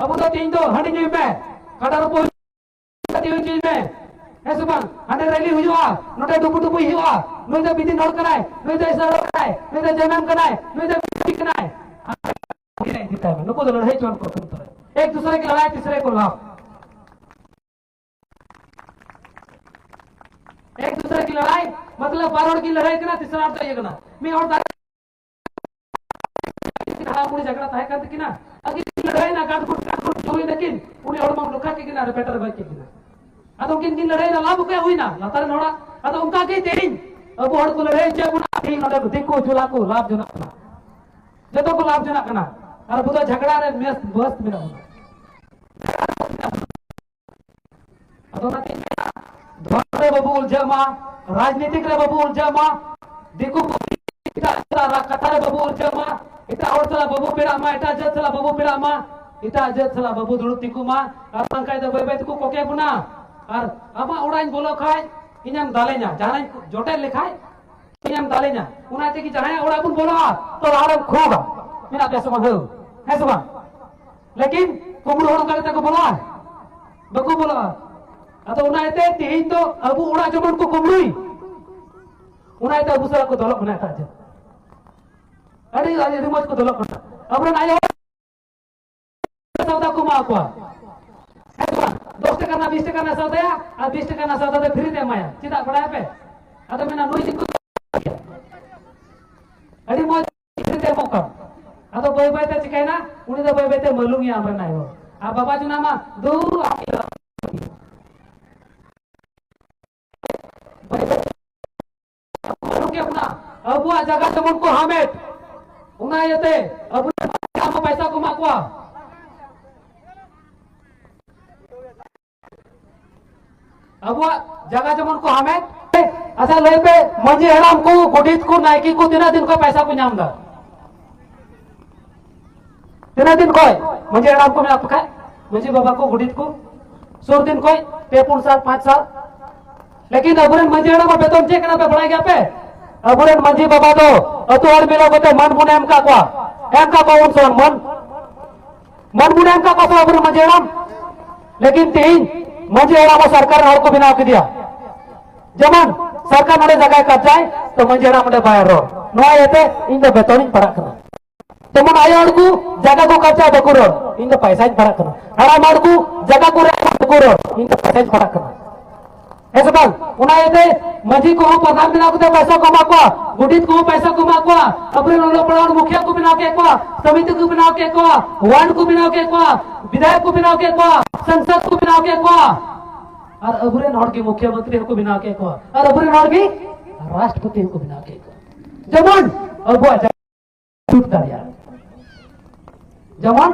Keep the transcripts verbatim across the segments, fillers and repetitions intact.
ᱟᱵᱚ ᱫᱚ ᱛᱮᱦᱮᱧ ᱫᱚ ᱦᱟᱺᱰᱤ ᱧᱩᱭ ᱢᱮ, ᱠᱟᱰᱟ ᱨᱚᱯᱚᱲ ᱦᱩᱭᱩᱜᱼᱟ, ᱦᱟᱺᱰᱤ ᱦᱚᱪᱚᱭ ᱢᱮ, ᱦᱮᱸ ᱥᱮ ᱵᱟᱝ? ᱦᱟᱸᱰᱮ ᱨᱮᱞᱤ ᱦᱩᱭᱩᱜᱼᱟ, ᱱᱚᱰᱮ ᱰᱩᱵᱩ ᱰᱩᱵᱩᱭ ᱦᱩᱭᱩᱜᱼᱟ, ᱱᱩᱭ ᱫᱚ ᱵᱤᱫᱤᱱ ᱦᱚᱲ ᱠᱟᱱᱟᱭ, ᱱᱩᱭ ᱫᱚ ᱤᱥᱟᱹᱲ ᱦᱚᱲ ᱠᱟᱱᱟᱭ, ᱱᱩᱭ ᱫᱚ ᱡᱮᱢᱮᱢ ᱠᱟᱱᱟᱭ, ᱱᱩᱭ ᱫᱚ ᱵᱤᱡᱮᱯᱤ ᱠᱟᱱᱟᱭ᱾ ᱱᱩᱠᱩ ᱫᱚ ᱞᱟᱹᱲᱦᱟᱹᱭ ᱦᱚᱪᱚ ᱠᱚ ᱠᱟᱱ ᱛᱟᱦᱮᱸ᱾ ᱮᱠ ᱫᱩᱥᱨᱮ ᱠᱤ ᱞᱟᱲᱟᱭ, ᱛᱤᱥᱨᱮ ᱠᱚ ᱞᱟᱵᱷ᱾ ᱮᱠ ᱫᱩᱥᱨᱮ ᱠᱤ ᱞᱟᱲᱟᱭ, ᱢᱚᱛᱞᱚᱵ ᱵᱟᱨ ᱦᱚᱲ ᱠᱤ ᱞᱟᱲᱟᱭ ᱠᱟᱱᱟ, ᱛᱤᱥᱨᱟ ᱦᱚᱲ ᱫᱚ ᱤᱭᱟᱹ ᱠᱟᱱᱟ᱾ ᱢᱤᱫ ᱦᱚᱲ ᱫᱟᱨᱮ ᱦᱟᱲᱟᱢ ᱵᱩᱲᱦᱤ ᱡᱷᱟᱜᱽᱲᱟ ᱛᱟᱦᱮᱸ ᱠᱟᱱ ᱛᱟᱹᱠᱤᱱᱟ᱾ ᱟᱹᱠᱤᱱ ᱠᱤᱱ ᱞᱟᱹᱲᱦᱟᱹᱭᱱᱟ, ᱜᱟᱱ ᱠᱷᱩᱴ, ᱜᱟᱱ ᱠᱷᱩᱴ ᱦᱩᱭ ᱱᱟᱹᱠᱤᱱ, ᱩᱱᱤ ᱦᱚᱲᱢᱟ ᱞᱚᱠᱷᱟ ᱠᱮᱫ ᱠᱤᱱᱟ, ᱨᱮᱯᱮᱴ ᱨᱮ ᱜᱚᱡ ᱠᱮᱫ ᱠᱤᱱᱟ᱾ ᱟᱫᱚ ᱩᱱᱠᱤᱱ ᱠᱤᱱ ᱞᱟᱹᱲᱦᱟᱹᱭᱱᱟ, ᱞᱟᱵᱷ ᱚᱠᱚᱭᱟᱜ ᱦᱩᱭᱱᱟ? ᱞᱟᱛᱟᱨ ᱨᱮᱱ ᱦᱚᱲᱟᱜ᱾ ᱟᱫᱚ ᱚᱱᱠᱟ ᱜᱮ ᱛᱮᱦᱮᱧ ᱟᱵᱚ ᱦᱚᱲ ᱠᱚ ᱞᱟᱹᱲᱦᱟᱹᱭ ᱦᱚᱪᱚᱭᱮᱫ ᱵᱚᱱᱟ, ᱛᱮᱦᱮᱧ ᱱᱚᱰᱮ ᱫᱤᱠᱩ ᱡᱩᱞᱟ ᱠᱚ ᱞᱟᱵᱷ ᱡᱚᱱᱟᱜ ᱠᱟᱱᱟ, ᱡᱚᱛᱚ ᱠᱚ ᱞᱟᱵᱷ ᱡᱚᱱᱟᱜ ᱠᱟᱱᱟ, ᱟᱨ ᱟᱵᱚ ᱫᱚ ᱡᱷᱟᱜᱽᱲᱟ ᱨᱮ ᱢᱮᱥ ᱵᱚᱥ ᱢᱮᱱᱟᱜ ᱵᱚᱱᱟ᱾ ᱟᱫᱚ ᱚᱱᱟᱛᱮᱧ ᱢᱮᱱᱟ, ᱫᱷᱚᱨᱢᱚ ᱨᱮ ᱵᱟᱵᱚ ᱩᱞᱡᱷᱟᱹᱜ ᱢᱟ, ᱨᱟᱡᱽᱱᱤᱛᱤᱠ ᱨᱮ ᱵᱟᱵᱚ ᱩᱞᱡᱷᱟᱹᱜ ᱢᱟ, ᱫᱤᱠᱩ ᱯᱩᱥᱤ ᱮᱴᱟᱜ ᱥᱟᱞᱟᱜ ᱠᱟᱛᱷᱟ ᱨᱮ ᱵᱟᱵᱚ ᱩᱞᱡᱷᱟᱹᱜ ᱢᱟ, ᱮᱴᱟᱜ ᱦᱚᱲ ᱥᱟᱞᱟᱜ ᱵᱟᱵᱚ ᱯᱮᱲᱟᱜ ᱢᱟ, ᱮᱴᱟᱜ ᱡᱟᱹᱛ ᱥᱟᱞᱟᱜ ᱵᱟᱵᱚ ᱯᱮᱲᱟᱜ ᱢᱟ, ᱮᱴᱟᱜ ᱡᱟᱹᱛ ᱥᱟᱞᱟᱜ ᱵᱟᱵᱚ ᱫᱩᱲᱩᱵ ᱛᱤᱸᱜᱩ ᱢᱟ, ᱟᱨ ᱵᱟᱝᱠᱷᱟᱡ ᱫᱚ ᱵᱟᱹᱭ ᱵᱟᱹᱭ ᱛᱮᱠᱚ ᱠᱚᱠᱮ ᱵᱚᱱᱟ᱾ ᱟᱨ ᱟᱢᱟᱜ ᱚᱲᱟᱜ ᱤᱧ ᱵᱚᱞᱚ ᱠᱷᱟᱡ ᱤᱧᱮᱢ ᱫᱟᱞᱮᱧᱟ, ᱡᱟᱦᱟᱱᱟᱜ ᱤᱧ ᱡᱚᱴᱮᱫ ᱞᱮᱠᱷᱟᱡ ᱤᱧᱮᱢ ᱫᱟᱞᱮᱧᱟ᱾ ᱚᱱᱟ ᱛᱮᱜᱮ ᱡᱟᱦᱟᱸᱭᱟᱜ ᱚᱲᱟᱜ ᱵᱚᱱ ᱵᱚᱞᱚᱜᱼᱟ, ᱛᱚ ᱞᱟᱦᱟ ᱨᱮᱢ ᱠᱷᱩᱜᱟ, ᱢᱮᱱᱟᱜ ᱯᱮᱭᱟ ᱥᱮ ᱵᱟᱝ? ᱦᱮᱸ, ᱦᱮᱸ ᱥᱮ ᱵᱟᱝ? ᱞᱮᱠᱤᱱ ᱠᱩᱢᱵᱽᱲᱩ ᱦᱚᱲ ᱚᱱᱠᱟ ᱠᱟᱛᱮ ᱠᱚ ᱵᱚᱞᱚᱜᱼᱟ? ᱵᱟᱠᱚ ᱵᱚᱞᱚᱜᱼᱟ᱾ ᱟᱫᱚ ᱚᱱᱟ ᱤᱭᱟᱹᱛᱮ ᱛᱮᱦᱮᱧ ᱫᱚ ᱟᱵᱚ ᱚᱲᱟᱜ ᱡᱮᱢᱚᱱ ᱠᱚ ᱠᱩᱢᱵᱽᱲᱩᱭ, ᱚᱱᱟ ᱤᱭᱟᱹᱛᱮ ᱟᱵᱚ ᱥᱟᱞᱟᱜ ᱠᱚ ᱫᱚᱞᱚᱜ ᱠᱟᱱᱟ ᱮᱴᱟᱜ ᱡᱟᱹᱛ᱾ ᱟᱹᱰᱤ, ᱟᱹᱰᱤ, ᱟᱹᱰᱤ ᱢᱚᱡᱽ ᱠᱚ ᱫᱚᱞᱚᱜ ᱠᱟᱱᱟ᱾ ᱟᱵᱚᱨᱮᱱ ᱟᱭᱳ ᱦᱚᱲ ᱥᱟᱣᱫᱟ ᱠᱚ ᱮᱢᱟ ᱠᱚᱣᱟ᱾ ᱦᱮᱸ ᱥᱮ ᱵᱟᱝ? ᱫᱚᱥ ᱴᱟᱠᱟ ᱨᱮᱱᱟᱜ ᱵᱤᱥ ᱴᱟᱠᱟ ᱨᱮᱱᱟᱜ ᱥᱟᱣᱫᱟᱭᱟ ᱟᱨ ᱵᱤᱥ ᱴᱟᱠᱟ ᱨᱮᱱᱟᱜ ᱥᱟᱣᱫᱟ ᱫᱚ ᱯᱷᱨᱤ ᱛᱮ ᱮᱢᱟᱭᱟ᱾ ᱪᱮᱫᱟᱜ ᱵᱟᱲᱟᱭᱟᱯᱮ? ᱟᱫᱚ ᱢᱮᱱᱟ, ᱱᱩᱭ ᱫᱤᱠᱩ ᱟᱹᱰᱤ ᱢᱚᱡᱽ ᱯᱷᱨᱤ ᱛᱮ ᱮᱢᱚᱜ ᱠᱟᱱ᱾ ᱟᱫᱚ ᱵᱟᱹᱭ ᱵᱟᱹᱭ ᱛᱮ ᱪᱤᱠᱟᱹᱭᱮᱱᱟ? ᱩᱱᱤ ᱫᱚ ᱵᱟᱹᱭ ᱵᱟᱹᱭ ᱛᱮ ᱢᱟᱹᱞᱩᱢ ᱮᱱᱟ ᱟᱢᱨᱮᱱ ᱟᱭᱳ᱾ ᱟᱨ ᱵᱟᱵᱟ ᱡᱚᱱᱟ ᱢᱟ ᱫᱩ ᱵᱟᱹᱲᱤᱡ ᱵᱚᱱᱟ᱾ ᱟᱵᱚᱣᱟᱜ ᱡᱟᱭᱜᱟ ᱡᱮᱢᱚᱱ ᱠᱚ ᱦᱟᱢᱮᱴ, ᱚᱱᱟ ᱤᱭᱟᱹᱛᱮ ᱟᱵᱚ ᱨᱮᱱ ᱯᱚᱭᱥᱟ ᱠᱚ ᱮᱢᱟ ᱠᱚᱣᱟ᱾ ᱟᱵᱚᱣᱟᱜ ᱡᱟᱭᱜᱟ ᱡᱮᱢᱚᱱ ᱠᱚ ᱦᱟᱢᱮᱴ᱾ ᱟᱪᱪᱷᱟ, ᱞᱟᱹᱭ ᱯᱮ, ᱢᱟᱹᱡᱷᱤ ᱦᱟᱲᱟᱢ ᱠᱚ, ᱜᱚᱰᱮᱛ ᱠᱚ, ᱱᱟᱭᱠᱮ ᱠᱚ ᱛᱤᱱᱟᱹᱜ ᱫᱤᱱ ᱠᱷᱚᱱ ᱯᱚᱭᱥᱟ ᱠᱚ ᱧᱟᱢ ᱮᱫᱟ? ᱛᱤᱱᱟᱹᱜ ᱫᱤᱱ ᱠᱷᱚᱡ ᱢᱟᱹᱡᱷᱤ ᱦᱟᱲᱟᱢ ᱠᱚ ᱢᱮᱱᱟᱜ ᱯᱮ ᱠᱷᱟᱡ, ᱢᱟᱹᱡᱷᱤ ᱵᱟᱵᱟ ᱠᱚ, ᱜᱚᱰᱮᱛ ᱠᱚ, ᱥᱩᱨ ᱫᱤᱱ ᱠᱷᱚᱡ ᱯᱮ, ᱯᱩᱱ ᱥᱟᱞ, ᱯᱟᱸᱪ ᱥᱟᱞ᱾ ᱞᱮᱠᱤᱱ ᱟᱵᱚᱨᱮᱱ ᱢᱟᱹᱡᱷᱤ ᱦᱟᱲᱟᱢ ᱵᱮᱛᱚᱱ ᱪᱮᱫ ᱠᱟᱱᱟ ᱯᱮ ᱵᱟᱲᱟᱭ ᱜᱮᱭᱟ ᱯᱮ? ᱟᱵᱚᱨᱮᱱ ᱢᱟᱹᱡᱷᱤ ᱵᱟᱵᱟ ᱫᱚ ᱟᱹᱛᱩ ᱦᱚᱲ ᱢᱤᱞᱟᱹᱣ ᱠᱟᱛᱮ ᱢᱟᱹᱱ ᱵᱚᱱ ᱮᱢ ᱠᱟᱜ ᱠᱚᱣᱟ, ᱮᱢ ᱠᱟᱜ ᱠᱚᱣᱟ ᱵᱚᱱ ᱥᱮ ᱵᱟᱝ ᱢᱟᱹᱱ? ᱢᱟᱹᱱ ᱵᱚᱱ ᱮᱢ ᱠᱟᱜ ᱠᱚᱣᱟ ᱥᱮ ᱟᱵᱚᱨᱮᱱ ᱢᱟᱹᱡᱷᱤ ᱦᱟᱲᱟᱢ? ᱞᱮᱠᱤᱱ ᱛᱮᱦᱮᱧ ᱢᱟᱹᱡᱷᱤ ᱦᱟᱲᱟᱢ ᱦᱚᱸ ᱥᱚᱨᱠᱟᱨ ᱨᱮᱱ ᱦᱚᱲ ᱠᱚ ᱵᱮᱱᱟᱣ ᱠᱮᱫᱮᱭᱟ᱾ ᱡᱮᱢᱚᱱ ᱥᱚᱨᱠᱟᱨ ᱱᱚᱰᱮ ᱡᱟᱭᱜᱟᱭ ᱠᱟᱵᱡᱟᱭ, ᱛᱚ ᱢᱟᱹᱡᱷᱤ ᱦᱟᱲᱟᱢ ᱚᱸᱰᱮ ᱵᱟᱭ ᱨᱚᱲ᱾ ᱱᱚᱣᱟ ᱤᱭᱟᱹᱛᱮ ᱤᱧ ᱫᱚ ᱵᱮᱛᱚᱱᱤᱧ ᱯᱟᱲᱟᱜ ᱠᱟᱱᱟ᱾ ᱡᱮᱢᱚᱱ ᱟᱭᱳ ᱦᱚᱲ ᱠᱚ ᱡᱟᱭᱜᱟ ᱠᱚ ᱠᱟᱵᱡᱟ ᱵᱟᱠᱚ ᱨᱚᱲ, ᱤᱧ ᱫᱚ ᱯᱟᱭᱥᱟᱧ ᱯᱟᱲᱟᱜ ᱠᱟᱱᱟ᱾ ᱦᱟᱲᱟᱢ ᱦᱚᱲ ᱠᱚ ᱡᱟᱭᱜᱟ ᱠᱚ ᱨᱮᱡ ᱵᱟᱠᱚ ᱨᱚᱲ, ᱤᱧ ᱫᱚ ᱯᱟᱭᱥᱟᱧ ᱯᱟᱲᱟᱜ ᱠᱟᱱᱟ᱾ ᱦᱮᱸ ᱥᱮ ᱵᱟᱝ? ᱚᱱᱟ ᱤᱭᱟᱹᱛᱮ ᱢᱟᱹᱡᱷᱤ ᱠᱚᱦᱚᱸ ᱯᱨᱚᱫᱷᱟᱱ ᱵᱮᱱᱟᱣ ᱠᱟᱛᱮ ᱯᱟᱭᱥᱟ ᱠᱚ ᱮᱢᱟ ᱠᱚᱣᱟ, ᱜᱚᱰᱮᱛ ᱠᱚᱦᱚᱸ ᱯᱟᱭᱥᱟ ᱠᱚ ᱮᱢᱟ ᱠᱚᱣᱟ, ᱟᱵᱚᱨᱮᱱ ᱚᱞᱚᱜ ᱯᱟᱲᱦᱟᱣ ᱢᱩᱠᱷᱤᱭᱟᱹ ᱠᱚ ᱵᱮᱱᱟᱣ ᱠᱮᱫ ᱠᱚᱣᱟ, ᱥᱚᱢᱤᱛᱤ ᱠᱚ ᱵᱮᱱᱟᱣ ᱠᱮᱫ ᱠᱚᱣᱟ, ᱣᱟᱨᱰ ᱠᱚ ᱵᱮᱱᱟᱣ ᱠᱮᱫ ᱠᱚᱣᱟ, ᱵᱤᱫᱷᱟᱭᱚᱠ ᱠᱚ ᱵᱮᱱᱟᱣ ᱠᱮᱫ ᱠᱚᱣᱟ, ᱥᱟᱝᱥᱚᱫ ᱠᱚ ᱵᱮᱱᱟᱣ ᱠᱮᱫ ᱠᱚᱣᱟ, ᱟᱨ ᱟᱵᱚᱨᱮᱱ ᱦᱚᱲ ᱜᱮ ᱢᱩᱠᱷᱭᱚ ᱢᱚᱱᱛᱨᱤ ᱦᱚᱸᱠᱚ ᱵᱮᱱᱟᱣ ᱠᱮᱫ ᱠᱚᱣᱟ, ᱟᱨ ᱟᱵᱚᱨᱮᱱ ᱦᱚᱲ ᱜᱮ ᱨᱟᱥᱴᱨᱚᱯᱚᱛᱤ ᱦᱚᱸᱠᱚ ᱵᱮᱱᱟᱣ ᱠᱮᱫ ᱠᱚᱣᱟ᱾ ᱡᱮᱢᱚᱱ ᱟᱵᱚᱣᱟᱜ ᱞᱩᱴ ᱫᱟᱲᱮᱭᱟᱜᱼᱟ, ᱡᱮᱢᱚᱱ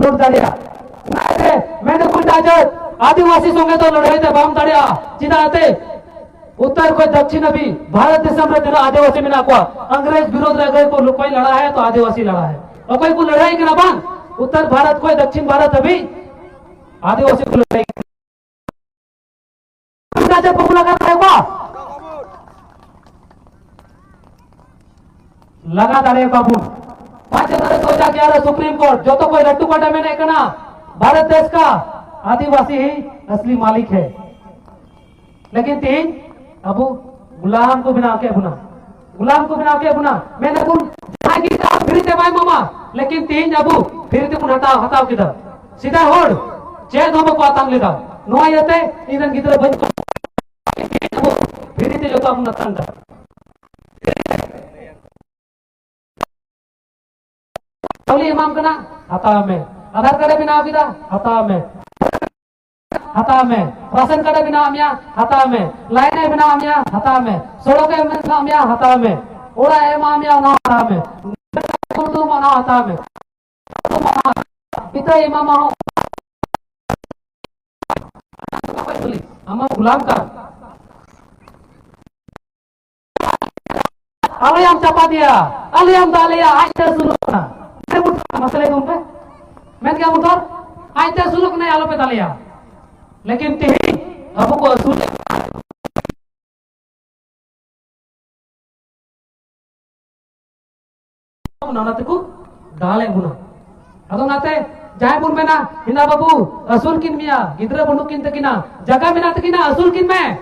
ᱞᱩᱴ ᱫᱟᱲᱮᱭᱟᱜᱼᱟ᱾ ᱚᱱᱟᱛᱮ ᱢᱮᱱ ᱟᱠᱚ ᱡᱟᱡᱚᱛ ᱟᱹᱫᱤᱵᱟᱹᱥᱤ ᱥᱚᱸᱜᱮ ᱫᱚ ᱞᱟᱹᱲᱦᱟᱹᱭ ᱛᱮ ᱵᱟᱢ ᱫᱟᱲᱮᱭᱟᱜᱼᱟ᱾ ᱪᱮᱫᱟᱜ ᱮᱱᱛᱮ ᱩᱛᱛᱚᱨ ᱠᱷᱚᱱ ᱫᱚᱠᱠᱷᱤᱱ ᱦᱟᱹᱵᱤᱡ ᱵᱷᱟᱨᱚᱛ ᱫᱤᱥᱚᱢ ᱨᱮ ᱛᱤᱱᱟᱹᱜ ᱟᱹᱫᱤᱵᱟᱹᱥᱤ ᱢᱮᱱᱟᱜ ᱠᱚᱣᱟ, ᱤᱝᱨᱮᱡᱽ ᱵᱤᱨᱳᱫᱷ ᱨᱮ ᱚᱠᱚᱭ ᱠᱚ, ᱚᱠᱚᱭ ᱞᱟᱲᱟᱜ ᱦᱮᱸ ᱛᱚ ᱟᱹᱫᱤᱵᱟᱹᱥᱤ ᱞᱟᱲᱟᱜ ᱦᱮᱸ᱾ ᱚᱠᱚᱭ ᱠᱚ ᱞᱟᱹᱲᱦᱟᱹᱭ ᱠᱟᱱᱟ ᱵᱟᱝ, ᱩᱛᱛᱚᱨ ᱵᱷᱟᱨᱚᱛ ᱠᱷᱚᱱ ᱫᱚᱠᱠᱷᱤᱱ ᱵᱷᱟᱨᱚᱛ ᱦᱟᱹᱵᱤᱡ ᱟᱹᱫᱤᱵᱟᱹᱥᱤ ᱠᱚ ᱞᱟᱹᱲᱦᱟᱹᱭ ᱠᱟᱱᱟ᱾ ᱪᱮᱫ ᱵᱟᱵᱚᱱ ᱞᱟᱜᱟ ᱫᱟᱲᱮᱭᱟᱠᱚᱣᱟ? ᱞᱟᱜᱟ ᱫᱟᱲᱮᱭᱟᱠᱚᱣᱟ ᱵᱚᱱ᱾ ᱯᱟᱸᱪ ᱦᱟᱡᱟᱨ ᱫᱩ ᱦᱟᱡᱟᱨ ᱜᱮᱭᱟᱨᱚ ᱥᱩᱯᱨᱤᱢ ᱠᱳᱨᱴ ᱡᱚᱛᱚ ᱠᱷᱚᱱ ᱞᱟᱹᱴᱩ ᱠᱟᱰᱟ ᱢᱮᱱᱮᱫ ᱠᱟᱱᱟ, ᱵᱷᱟᱨᱚᱛ ᱫᱮᱥ ᱠᱟ ᱟᱹᱫᱤᱵᱟᱹᱥᱤ ᱦᱤ ᱟᱥᱞᱤ ᱢᱟᱞᱤᱠ ᱦᱮ᱾ ᱞᱮᱠᱤᱱ ᱛᱮᱦᱮᱧ ᱟᱵᱚ ᱜᱩᱞᱟᱢ ᱠᱚ ᱵᱮᱱᱟᱣ ᱠᱮᱫ ᱵᱚᱱᱟ, ᱜᱩᱞᱟᱢ ᱠᱚ ᱵᱮᱱᱟᱣ ᱠᱮᱫ ᱵᱚᱱᱟ᱾ ᱢᱮᱱ ᱟᱵᱚᱱ ᱡᱟᱦᱟᱸᱭ ᱜᱮ ᱫᱟᱜ ᱯᱷᱨᱤ ᱛᱮ ᱵᱟᱭ ᱮᱢᱟᱢᱟ, ᱞᱮᱠᱤᱱ ᱛᱮᱦᱮᱧ ᱟᱵᱚ ᱯᱷᱨᱤ ᱛᱮᱵᱚᱱ ᱦᱟᱛᱟᱣ, ᱦᱟᱛᱟᱣ ᱠᱮᱫᱟ᱾ ᱥᱮᱫᱟᱭ ᱦᱚᱲ ᱪᱮᱫ ᱦᱚᱸ ᱵᱟᱠᱚ ᱟᱛᱟᱝ ᱞᱮᱫᱟ᱾ ᱱᱚᱣᱟ ᱤᱭᱟᱹᱛᱮ ᱤᱧ ᱨᱮᱱ ᱜᱤᱫᱽᱨᱟᱹ ᱵᱟᱹᱧ ᱯᱷᱨᱤ ᱛᱮ ᱡᱚᱛᱚᱣᱟᱜ ᱵᱚᱱ ᱟᱛᱟᱝ ᱮᱫᱟ᱾ ᱪᱟᱣᱞᱮ ᱮᱢᱟᱢ ᱠᱟᱱᱟ, ᱦᱟᱛᱟᱣ ᱢᱮ᱾ ᱟᱫᱷᱟᱨ ᱠᱟᱨᱰ ᱮ ᱵᱮᱱᱟᱣ ᱠᱮᱫᱟ, ᱦᱟᱛᱟᱣ ᱢᱮ, ᱦᱟᱛᱟᱣ ᱢᱮ᱾ ᱨᱟᱥᱚᱱ ᱠᱟᱨᱰ ᱮ ᱵᱮᱱᱟᱣ ᱢᱮᱭᱟ, ᱦᱟᱛᱟᱣ ᱢᱮ᱾ ᱞᱟᱭᱤᱱ ᱮ ᱵᱮᱱᱟᱣ ᱢᱮᱭᱟ, ᱦᱟᱛᱟᱣ ᱢᱮ᱾ ᱥᱚᱲᱚᱠ ᱮ ᱵᱮᱱᱟᱣ ᱢᱮᱭᱟ, ᱦᱟᱛᱟᱣ ᱢᱮ᱾ ᱚᱲᱟᱜ ᱮ ᱮᱢᱟ ᱢᱮᱭᱟ, ᱚᱱᱟ ᱦᱚᱸ ᱦᱟᱛᱟᱣ ᱢᱮ᱾ ᱚᱱᱟ ᱦᱚᱸ ᱦᱟᱛᱟᱣ ᱢᱮ᱾ ᱤᱛᱟᱹᱭ ᱮᱢᱟᱢᱟ ᱦᱚᱸ᱾ ᱟᱢᱟᱜ ᱜᱩᱞᱟᱢ ᱠᱟᱱ᱾ ᱟᱞᱚᱭᱟᱢ ᱪᱟᱯᱟᱫᱮᱭᱟ, ᱟᱞᱚᱭᱟᱢ ᱫᱟᱞᱮᱭᱟ, ᱟᱡ ᱛᱮ ᱟᱹᱥᱩᱞᱚᱜ ᱠᱟᱱᱟ᱾ ᱢᱟᱥᱮ ᱞᱟᱹᱭ ᱛᱟᱵᱚᱱ ᱯᱮ, ᱢᱮᱱ ᱜᱮᱭᱟ ᱵᱚᱱ ᱛᱚ, ᱟᱡ ᱛᱮ ᱟᱹᱥᱩᱞᱚᱜ ᱠᱟᱱᱟᱭ, ᱟᱞᱚᱯᱮ ᱫᱟᱞᱮᱭᱟ᱾ ᱞᱮᱠᱤᱱ ᱛᱮᱦᱮᱧ ᱟᱵᱚ ᱠᱚ ᱟᱹᱥᱩᱞᱮᱫ ᱵᱚᱱᱟ, ᱚᱱᱟ ᱛᱮᱠᱚ ᱫᱟᱞᱮᱫ ᱵᱚᱱᱟ᱾ ᱟᱫᱚ ᱚᱱᱟᱛᱮ ᱡᱟᱦᱟᱸᱭ ᱵᱚᱱ ᱢᱮᱱᱟ, ᱦᱮᱱᱟ ᱵᱟᱹᱵᱩ, ᱟᱹᱥᱩᱞ ᱠᱤᱱ ᱢᱮᱭᱟ, ᱜᱤᱫᱽᱨᱟᱹ ᱵᱟᱹᱱᱩᱜ ᱠᱤᱱ ᱛᱟᱹᱠᱤᱱᱟ, ᱡᱟᱭᱜᱟ ᱢᱮᱱᱟᱜ ᱛᱟᱹᱠᱤᱱᱟ, ᱟᱹᱥᱩᱞ ᱠᱤᱱ ᱢᱮ,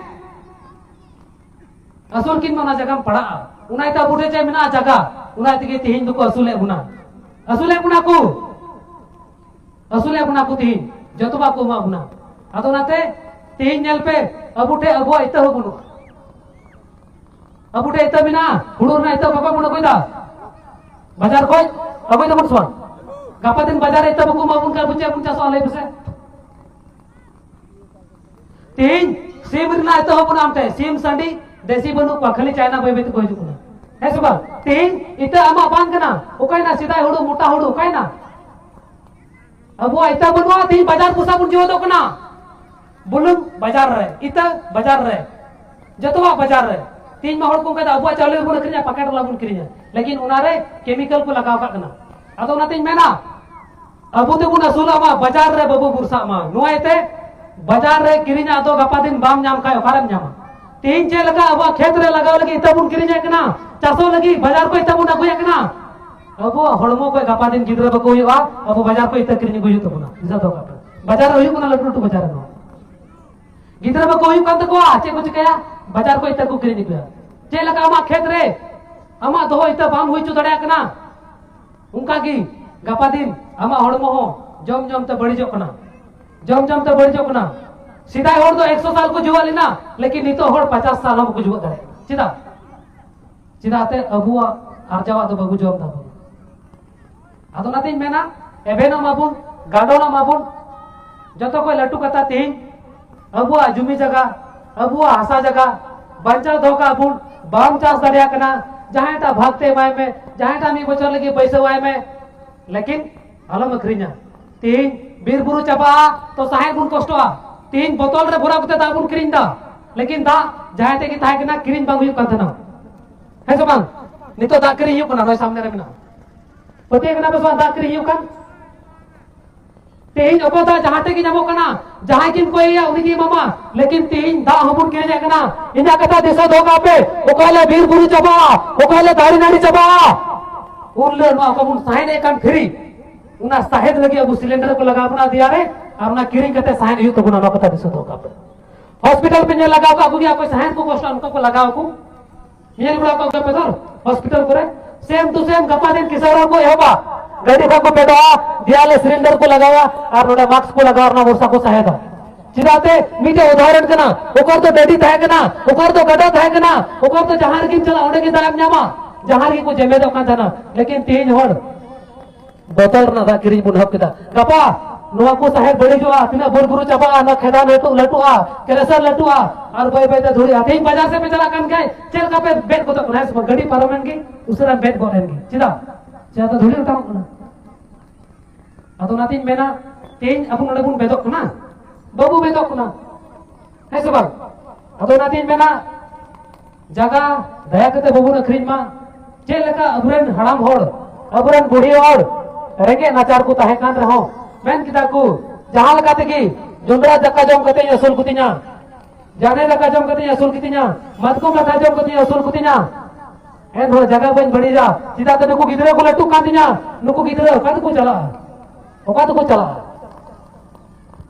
ᱟᱹᱥᱩᱞ ᱠᱤᱱ ᱢᱮ, ᱚᱱᱟ ᱡᱟᱭᱜᱟᱢ ᱯᱟᱲᱟᱜᱼᱟ᱾ ᱚᱱᱟ ᱤᱭᱟᱹᱛᱮ ᱟᱵᱚ ᱴᱷᱮᱱ ᱪᱮᱫ ᱢᱮᱱᱟᱜᱼᱟ? ᱡᱟᱭᱜᱟ᱾ ᱚᱱᱟ ᱛᱮᱜᱮ ᱛᱮᱦᱮᱧ ᱫᱚᱠᱚ ᱟᱹᱥᱩᱞᱮᱫ ᱵᱚᱱᱟ, ᱟᱹᱥᱩᱞᱮᱫ ᱵᱚᱱᱟ ᱠᱚ, ᱟᱹᱥᱩᱞᱮᱫ ᱵᱚᱱᱟ ᱠᱚ ᱛᱮᱦᱮᱧ, ᱡᱚᱛᱚᱣᱟᱜ ᱠᱚ ᱮᱢᱟ ᱵᱚᱱᱟ᱾ ᱟᱫᱚ ᱚᱱᱟᱛᱮ ᱛᱮᱦᱮᱧ ᱧᱮᱞ ᱯᱮ, ᱟᱵᱚ ᱴᱷᱮᱱ ᱟᱵᱚᱣᱟᱜ ᱤᱛᱟᱹ ᱦᱚᱸ ᱵᱟᱹᱱᱩᱜᱼᱟ᱾ ᱟᱵᱚ ᱴᱷᱮᱱ ᱤᱛᱟᱹ ᱢᱮᱱᱟᱜᱼᱟ, ᱦᱩᱲᱩ ᱨᱮᱱᱟᱜ ᱤᱛᱟᱹ ᱵᱟᱵᱚᱱ ᱟᱹᱜᱩᱭᱮᱫᱟ ᱵᱟᱡᱟᱨ ᱠᱷᱚᱡ? ᱟᱹᱜᱩᱭ ᱫᱟᱵᱚᱱ ᱥᱮ ᱵᱟᱝ? ᱜᱟᱯᱟ ᱫᱤᱱ ᱵᱟᱡᱟᱨ ᱨᱮ ᱤᱛᱟᱹ ᱵᱟᱠᱚ ᱮᱢᱟ ᱵᱚᱱ ᱠᱷᱟᱱ ᱟᱵᱚ ᱪᱮᱫ ᱵᱚᱱ ᱪᱟᱥᱚᱜᱼᱟ, ᱞᱟᱹᱭ ᱯᱮᱥᱮ? ᱛᱮᱦᱮᱧ ᱥᱤᱢ ᱨᱮᱱᱟᱜ ᱤᱛᱟᱹ ᱦᱚᱸ ᱵᱟᱹᱱᱩᱜᱼᱟ, ᱟᱢ ᱴᱷᱮᱱ ᱥᱤᱢ ᱥᱟᱺᱰᱤ ᱫᱮᱥᱤ ᱵᱟᱹᱱᱩᱜ ᱠᱚᱣᱟ, ᱠᱷᱟᱹᱞᱤ ᱪᱟᱭᱱᱟ ᱵᱟᱹᱭ ᱵᱟᱹᱭ ᱛᱮᱠᱚ ᱦᱤᱡᱩᱜ ᱠᱟᱱᱟ, ᱦᱮᱸ ᱥᱮ ᱵᱟᱝ? ᱛᱮᱦᱮᱧ ᱤᱛᱟᱹ ᱟᱢᱟᱜ ᱵᱟᱝ ᱠᱟᱱᱟ, ᱚᱠᱟᱭᱮᱱᱟ ᱥᱮᱫᱟᱭ ᱦᱩᱲᱩ, ᱢᱚᱴᱟ ᱦᱩᱲᱩ ᱚᱠᱟᱭᱮᱱᱟ? ᱟᱵᱚᱣᱟᱜ ᱤᱛᱟᱹ ᱵᱟᱹᱱᱩᱜᱼᱟ, ᱛᱮᱦᱮᱧ ᱵᱟᱡᱟᱨ ᱯᱚᱭᱥᱟ ᱵᱚᱱ ᱡᱚᱦᱚᱫᱚᱜ ᱠᱟᱱᱟ, ᱵᱩᱞᱩᱝ ᱵᱟᱡᱟᱨ ᱨᱮ, ᱤᱛᱟᱹ ᱵᱟᱡᱟᱨ ᱨᱮ, ᱡᱚᱛᱚᱣᱟᱜ ᱵᱟᱡᱟᱨ ᱨᱮ᱾ ᱛᱮᱦᱮᱧ ᱢᱟ ᱦᱚᱲ ᱠᱚ ᱚᱱᱠᱟᱭᱫᱟ, ᱟᱵᱚᱣᱟᱜ ᱪᱟᱣᱞᱮ ᱵᱚᱱ ᱟᱹᱠᱷᱨᱤᱧᱟ, ᱯᱮᱠᱮᱴ ᱵᱟᱞᱟ ᱵᱚᱱ ᱠᱤᱨᱤᱧᱟ, ᱞᱮᱠᱤᱱ ᱚᱱᱟᱨᱮ ᱠᱮᱢᱤᱠᱮᱞ ᱠᱚ ᱞᱟᱜᱟᱣ ᱠᱟᱜ ᱠᱟᱱᱟ᱾ ᱟᱫᱚ ᱚᱱᱟᱛᱤᱧ ᱢᱮᱱᱟ, ᱟᱵᱚ ᱛᱮᱵᱚᱱ ᱟᱹᱥᱩᱞᱚᱜ ᱢᱟ, ᱵᱟᱡᱟᱨ ᱨᱮ ᱵᱟᱵᱚ ᱵᱷᱚᱨᱥᱟᱜ ᱢᱟ᱾ ᱱᱚᱣᱟ ᱤᱭᱟᱹᱛᱮ ᱵᱟᱡᱟᱨ ᱨᱮ ᱠᱤᱨᱤᱧᱟᱜ ᱫᱚ ᱜᱟᱯᱟ ᱫᱤᱱ ᱵᱟᱢ ᱧᱟᱢ ᱠᱷᱟᱡ ᱚᱠᱟᱨᱮᱢ ᱧᱟᱢᱟ? ᱛᱮᱦᱮᱧ ᱪᱮᱫ ᱞᱮᱠᱟ ᱟᱵᱚᱣᱟᱜ ᱠᱷᱮᱛ ᱨᱮ ᱞᱟᱜᱟᱣ ᱞᱟᱹᱜᱤᱫ ᱤᱛᱟᱹ ᱵᱚᱱ ᱠᱤᱨᱤᱧᱮᱫ ᱠᱟᱱᱟ, ᱪᱟᱥᱚᱜ ᱞᱟᱹᱜᱤᱫ ᱵᱟᱡᱟᱨ ᱠᱷᱚᱱ ᱤᱛᱟᱹ ᱵᱚᱱ ᱟᱹᱜᱩᱭᱮᱫ ᱠᱟᱱᱟ, ᱟᱵᱚᱣᱟᱜ ᱦᱚᱲᱢᱚ ᱠᱷᱚᱱ ᱜᱟᱯᱟ ᱫᱤᱱ ᱜᱤᱫᱽᱨᱟᱹ ᱵᱟᱠᱚ ᱦᱩᱭᱩᱜᱼᱟ, ᱟᱵᱚ ᱵᱟᱡᱟᱨ ᱠᱷᱚᱱ ᱤᱛᱟᱹ ᱠᱤᱨᱤᱧ ᱟᱹᱜᱩᱭ ᱦᱩᱭᱩᱜ ᱛᱟᱵᱚᱱᱟ᱾ ᱫᱤᱥᱟᱹ ᱫᱚᱦᱚ ᱠᱟᱜ ᱯᱮ, ᱵᱟᱡᱟᱨ ᱨᱮ ᱦᱩᱭᱩᱜ ᱠᱟᱱᱟ ᱞᱟᱹᱴᱩ ᱞᱟᱹᱴᱩ ᱵᱟᱡᱟᱨ ᱨᱮᱦᱚᱸ᱾ ᱜᱤᱫᱽᱨᱟᱹ ᱵᱟᱠᱚ ᱦᱩᱭᱩᱜ ᱠᱟᱱ ᱛᱟᱠᱚᱣᱟ, ᱪᱮᱫ ᱠᱚ ᱪᱤᱠᱟᱹᱭᱟ? ᱵᱟᱡᱟᱨ ᱠᱷᱚᱱ ᱤᱛᱟᱹ ᱠᱚ ᱠᱤᱨᱤᱧ ᱟᱹᱜᱩᱭᱟ᱾ ᱪᱮᱫ ᱞᱮᱠᱟ ᱟᱢᱟᱜ ᱠᱷᱮᱛ ᱨᱮ ᱟᱢᱟᱜ ᱫᱚᱦᱚ ᱤᱛᱟᱹ ᱵᱟᱢ ᱦᱩᱭ ᱦᱚᱪᱚ ᱫᱟᱲᱮᱭᱟᱜ ᱠᱟᱱᱟ, ᱚᱱᱠᱟ ᱜᱮ ᱜᱟᱯᱟ ᱫᱤᱱ ᱟᱢᱟᱜ ᱦᱚᱲᱢᱚ ᱦᱚᱸ ᱡᱚᱢ ᱡᱚᱢ ᱛᱮ ᱵᱟᱹᱲᱤᱡᱚᱜ ᱠᱟᱱᱟ, ᱡᱚᱢ ᱡᱚᱢ ᱛᱮ ᱵᱟᱹᱲᱤᱡᱚᱜ ᱠᱟᱱᱟ᱾ ᱥᱮᱫᱟᱭ ᱦᱚᱲ ᱫᱚ ᱮᱠᱥᱚ ᱥᱟᱞ ᱠᱚ ᱡᱤᱣᱮᱫ ᱞᱮᱱᱟ, ᱞᱮᱠᱤᱱ ᱱᱤᱛᱚᱜ ᱦᱚᱲ ᱯᱚᱪᱟᱥ ᱥᱟᱞ ᱦᱚᱸ ᱵᱟᱠᱚ ᱡᱤᱣᱮᱫ ᱫᱟᱲᱮᱭᱟᱜ ᱠᱟᱱᱟ᱾ ᱪᱮᱫᱟᱜ? ᱪᱮᱫᱟᱜ ᱛᱮ ᱟᱵᱚᱣᱟᱜ ᱟᱨᱡᱟᱣᱟᱜ ᱫᱚ ᱵᱟᱵᱚ ᱡᱚᱢ ᱫᱟᱵᱚᱱ᱾ ᱟᱫᱚ ᱚᱱᱟᱛᱤᱧ ᱢᱮᱱᱟ, ᱮᱵᱷᱮᱱᱚᱜ ᱢᱟᱵᱚᱱ, ᱜᱟᱸᱰᱚᱱᱚᱜ ᱢᱟᱵᱚᱱ᱾ ᱡᱚᱛᱚ ᱠᱷᱚᱱ ᱞᱟᱹᱴᱩ ᱠᱟᱛᱷᱟ ᱛᱮᱦᱮᱧ ᱟᱵᱚᱣᱟᱜ ᱡᱩᱢᱤ ᱡᱟᱭᱜᱟ, ᱟᱵᱚᱣᱟᱜ ᱦᱟᱥᱟ ᱡᱟᱭᱜᱟ ᱵᱟᱧᱪᱟᱣ ᱫᱚᱦᱚ ᱠᱟᱜ ᱵᱚᱱ᱾ ᱵᱟᱢ ᱪᱟᱥ ᱫᱟᱲᱮᱭᱟᱜ ᱠᱟᱱᱟ, ᱡᱟᱦᱟᱸᱭᱴᱟᱜ ᱵᱷᱟᱜᱽ ᱛᱮ ᱮᱢᱟᱭ ᱢᱮ, ᱡᱟᱦᱟᱸᱭᱴᱟᱜ ᱢᱤᱫ ᱵᱚᱪᱷᱚᱨ ᱞᱟᱹᱜᱤᱫ ᱵᱟᱹᱭᱥᱟᱹᱣᱟᱭ ᱢᱮ, ᱞᱮᱠᱤᱱ ᱟᱞᱚᱢ ᱟᱹᱠᱷᱨᱤᱧᱟ᱾ ᱛᱮᱦᱮᱧ ᱵᱤᱨ ᱵᱩᱨᱩ ᱪᱟᱵᱟᱜᱼᱟ ᱛᱚ ᱥᱟᱦᱮᱸᱫ ᱵᱚᱱ ᱠᱚᱥᱴᱚᱜᱼᱟ᱾ ᱛᱮᱦᱮᱧ ᱵᱚᱛᱚᱞ ᱨᱮ ᱵᱷᱚᱨᱟᱣ ᱠᱟᱛᱮ ᱫᱟᱜ ᱵᱚᱱ ᱠᱤᱨᱤᱧ ᱮᱫᱟ, ᱞᱮᱠᱤᱱ ᱫᱟᱜ ᱡᱟᱦᱟᱸᱭ ᱴᱷᱮᱡ ᱜᱮ ᱛᱟᱦᱮᱸ ᱠᱟᱱᱟ, ᱠᱤᱨᱤᱧ ᱵᱟᱝ ᱦᱩᱭᱩᱜ ᱠᱟᱱ ᱛᱟᱦᱮᱱᱟ, ᱦᱮᱸ ᱥᱮ ᱵᱟᱝ? ᱱᱤᱛᱚᱜ ᱫᱟᱜ ᱠᱤᱨᱤᱧ ᱦᱩᱭᱩᱜ ᱠᱟᱱᱟ, ᱱᱚᱜᱼᱚᱭ ᱥᱟᱢᱱᱮ ᱨᱮ ᱢᱮᱱᱟᱜᱼᱟ᱾ ᱯᱟᱹᱛᱭᱟᱹᱣ ᱠᱟᱱᱟ ᱯᱮ ᱥᱮ ᱵᱟᱝ? ᱫᱟᱜ ᱠᱤᱨᱤᱧ ᱦᱩᱭᱩᱜ ᱠᱟᱱ᱾ ᱛᱮᱦᱮᱧ ᱚᱠᱚᱭ ᱫᱟᱜ ᱡᱟᱦᱟᱸ ᱴᱷᱮᱡ ᱜᱮ ᱧᱟᱢᱚᱜ ᱠᱟᱱᱟ, ᱡᱟᱦᱟᱸᱭ ᱜᱮᱢ ᱠᱚᱭᱮᱭᱟ ᱩᱱᱤ ᱜᱮ ᱮᱢᱟᱢᱟ, ᱞᱮᱠᱤᱱ ᱛᱮᱦᱮᱧ ᱫᱟᱜ ᱦᱚᱸᱵᱚᱱ ᱠᱤᱨᱤᱧᱮᱫ ᱠᱟᱱᱟ᱾ ᱤᱧᱟᱹᱜ ᱠᱟᱛᱷᱟ ᱫᱤᱥᱟᱹ ᱫᱚᱦᱚ ᱠᱟᱜ ᱯᱮ, ᱚᱠᱟ ᱦᱤᱞᱳᱜ ᱵᱤᱨ ᱵᱩᱨᱩ ᱪᱟᱵᱟᱜᱼᱟ, ᱚᱠᱟ ᱦᱤᱞᱳᱜ ᱫᱟᱨᱮ ᱱᱟᱹᱲᱤ ᱪᱟᱵᱟᱜᱼᱟ, ᱩᱱ ᱦᱤᱞᱳᱜ ᱱᱚᱣᱟ ᱠᱚᱵᱚᱱ ᱥᱟᱦᱮᱸᱫ ᱮᱫ ᱠᱟᱱ ᱯᱷᱤᱨᱤ, ᱚᱱᱟ ᱥᱟᱦᱮᱫ ᱞᱟᱹᱜᱤᱫ ᱟᱵᱚ ᱥᱤᱞᱤᱱᱰᱟᱨ ᱠᱚ ᱞᱟᱜᱟᱣ ᱵᱚᱱᱟ ᱫᱮᱭᱟ ᱨᱮ, ᱟᱨ ᱚᱱᱟ ᱠᱤᱨᱤᱧ ᱠᱟᱛᱮ ᱥᱟᱦᱮᱫ ᱦᱩᱭᱩᱜ ᱛᱟᱵᱚᱱᱟ᱾ ᱱᱚᱣᱟ ᱠᱟᱛᱷᱟ ᱫᱤᱥᱟᱹ ᱫᱚᱦᱚ ᱠᱟᱜ ᱯᱮ᱾ ᱦᱚᱥᱯᱤᱴᱟᱞ ᱯᱮ ᱧᱮᱞ ᱞᱟᱜᱟᱣ ᱠᱟᱜ ᱠᱚᱜᱮᱭᱟ, ᱚᱠᱚᱭ ᱥᱟᱦᱮᱫ ᱠᱚ ᱠᱚᱥᱴᱚᱜᱼᱟ, ᱚᱱᱠᱟ ᱠᱚ ᱞᱟᱜᱟᱣ ᱟᱠᱚ, ᱧᱮᱞ ᱵᱟᱲᱟ ᱠᱟᱜ ᱯᱮ ᱛᱚ ᱦᱚᱥᱯᱤᱴᱟᱞ ᱠᱚᱨᱮ᱾ ᱥᱮᱢ ᱴᱩ ᱥᱮᱢ ᱜᱟᱯᱟ ᱫᱤᱱ ᱠᱤᱥᱟᱹᱬ ᱦᱚᱲ ᱠᱚ ᱮᱦᱚᱵᱟ, ᱜᱟᱹᱰᱤ ᱠᱷᱚᱱ ᱠᱚ ᱯᱷᱮᱰᱚᱜᱼᱟ, ᱫᱮᱭᱟ ᱨᱮ ᱥᱤᱞᱤᱱᱰᱟᱨ ᱠᱚ ᱞᱟᱜᱟᱣᱟ ᱟᱨ ᱱᱚᱰᱮ ᱢᱟᱥᱠ ᱠᱚ ᱞᱟᱜᱟᱣᱟ, ᱚᱱᱟ ᱵᱷᱚᱨᱥᱟ ᱠᱚ ᱥᱟᱦᱮᱫᱟ᱾ ᱪᱮᱫᱟᱜ ᱛᱮ? ᱢᱤᱫᱴᱮᱡ ᱩᱫᱟᱦᱚᱨᱚᱱ ᱠᱟᱱᱟ᱾ ᱚᱠᱟ ᱨᱮᱫᱚ ᱰᱟᱹᱰᱤ ᱛᱟᱦᱮᱸ ᱠᱟᱱᱟ, ᱚᱠᱟ ᱨᱮᱫᱚ ᱜᱟᱰᱟ ᱛᱟᱦᱮᱸ ᱠᱟᱱᱟ, ᱚᱠᱟ ᱨᱮᱫᱚ ᱡᱟᱦᱟᱸ ᱨᱮᱜᱮᱢ ᱪᱟᱞᱟᱜ, ᱚᱸᱰᱮ ᱜᱮ ᱫᱟᱜ ᱮᱢ ᱧᱟᱢᱟ, ᱡᱟᱦᱟᱸ ᱨᱮᱜᱮ ᱠᱚ ᱡᱮᱢᱮᱫᱚᱜ ᱠᱟᱱ ᱛᱟᱦᱮᱱᱟ᱾ ᱞᱮᱠᱤᱱ ᱛᱮᱦᱮᱧ ᱦᱚᱲ ᱵᱚᱛᱚᱞ ᱨᱮᱱᱟᱜ ᱫᱟᱜ ᱠᱤᱨᱤᱧ ᱵᱚᱱ ᱮᱦᱚᱵ ᱠᱮᱫᱟ᱾ ᱜᱟᱯᱟ ᱱᱚᱣᱟ ᱠᱚ ᱥᱟᱦᱮᱫ ᱵᱟᱹᱲᱤᱡᱚᱜᱼᱟ, ᱛᱤᱱᱟᱹᱜ ᱵᱩᱨ ᱵᱩᱨᱩ ᱪᱟᱵᱟᱜᱼᱟ, ᱱᱚᱣᱟ ᱠᱷᱮᱫᱟᱱ ᱞᱟᱹᱴᱩ ᱞᱟᱹᱴᱩᱜᱼᱟ, ᱠᱮᱨᱮᱥᱟᱨ ᱞᱟᱹᱴᱩᱜᱼᱟ, ᱟᱨ ᱵᱟᱹᱭ ᱵᱟᱹᱭ ᱛᱮ ᱫᱷᱩᱲᱤᱜᱼᱟ᱾ ᱛᱮᱦᱮᱧ ᱵᱟᱡᱟᱨ ᱥᱮᱫ ᱯᱮ ᱪᱟᱞᱟᱜ ᱠᱟᱱ ᱠᱷᱟᱡ ᱪᱮᱫ ᱞᱮᱠᱟ ᱯᱮ ᱵᱮᱫ ᱜᱚᱫᱚᱜ ᱠᱟᱱᱟ, ᱦᱮᱸ ᱥᱮ ᱵᱟᱝ? ᱜᱟᱹᱰᱤ ᱯᱟᱨᱚᱢᱮᱱ ᱜᱮ, ᱩᱥᱟᱹᱨᱟ ᱵᱮᱫ ᱜᱚᱫ ᱮᱱ ᱜᱮ᱾ ᱪᱮᱫᱟᱜ? ᱪᱮᱫᱟᱜ ᱛᱮ ᱫᱷᱩᱲᱤ ᱚᱴᱟᱝᱚᱜ ᱠᱟᱱᱟ᱾ ᱟᱫᱚ ᱚᱱᱟᱛᱤᱧ ᱢᱮᱱᱟ, ᱛᱮᱦᱮᱧ ᱟᱵᱚ ᱱᱚᱰᱮ ᱵᱚᱱ ᱵᱮᱫᱚᱜ ᱠᱟᱱᱟ, ᱵᱟᱵᱚ ᱵᱮᱫᱚᱜ ᱠᱟᱱᱟ, ᱦᱮᱸ ᱥᱮ ᱵᱟᱝ? ᱟᱫᱚ ᱚᱱᱟᱛᱤᱧ ᱢᱮᱱᱟ, ᱡᱟᱭᱜᱟ ᱫᱟᱭᱟ ᱠᱟᱛᱮ ᱵᱟᱵᱚᱱ ᱟᱹᱠᱷᱨᱤᱧ ᱢᱟ᱾ ᱪᱮᱫ ᱞᱮᱠᱟ ᱟᱵᱚᱨᱮᱱ ᱦᱟᱲᱟᱢ ᱦᱚᱲ, ᱟᱵᱚᱨᱮᱱ ᱵᱩᱲᱦᱤ ᱦᱚᱲ ᱨᱮᱸᱜᱮᱡ ᱱᱟᱪᱟᱨ ᱠᱚ ᱛᱟᱦᱮᱸ ᱠᱟᱱ ᱨᱮᱦᱚᱸ, ᱢᱮᱱ ᱠᱮᱫᱟ ᱠᱚ, ᱡᱟᱦᱟᱸ ᱞᱮᱠᱟ ᱛᱮᱜᱮ ᱡᱚᱱᱰᱨᱟ ᱫᱟᱠᱟ ᱡᱚᱢ ᱠᱟᱛᱮᱧ ᱟᱹᱥᱩᱞ ᱠᱚᱛᱤᱧᱟ, ᱡᱟᱱᱮ ᱫᱟᱠᱟ ᱡᱚᱢ ᱠᱟᱛᱮᱧ ᱟᱹᱥᱩᱞ ᱠᱚᱛᱤᱧᱟ, ᱢᱟᱛᱠᱚᱢ ᱫᱟᱠᱟ ᱡᱚᱢ ᱠᱟᱛᱮᱧ ᱟᱹᱥᱩᱞ ᱠᱚᱛᱤᱧᱟ᱾ ᱮᱱᱦᱚᱸ ᱡᱟᱭᱜᱟ ᱵᱟᱹᱧ ᱵᱟᱹᱲᱤᱡᱟ, ᱪᱮᱫᱟᱜ ᱥᱮ ᱱᱩᱠᱩ ᱜᱤᱫᱽᱨᱟᱹ ᱠᱚ ᱞᱟᱹᱴᱩᱜ ᱠᱟᱱ ᱛᱤᱧᱟ᱾ ᱱᱩᱠᱩ ᱜᱤᱫᱽᱨᱟᱹ ᱚᱠᱟ ᱛᱮᱠᱚ ᱪᱟᱞᱟᱜᱼᱟ? ᱚᱠᱟ ᱛᱮᱠᱚ ᱪᱟᱞᱟᱜᱼᱟ?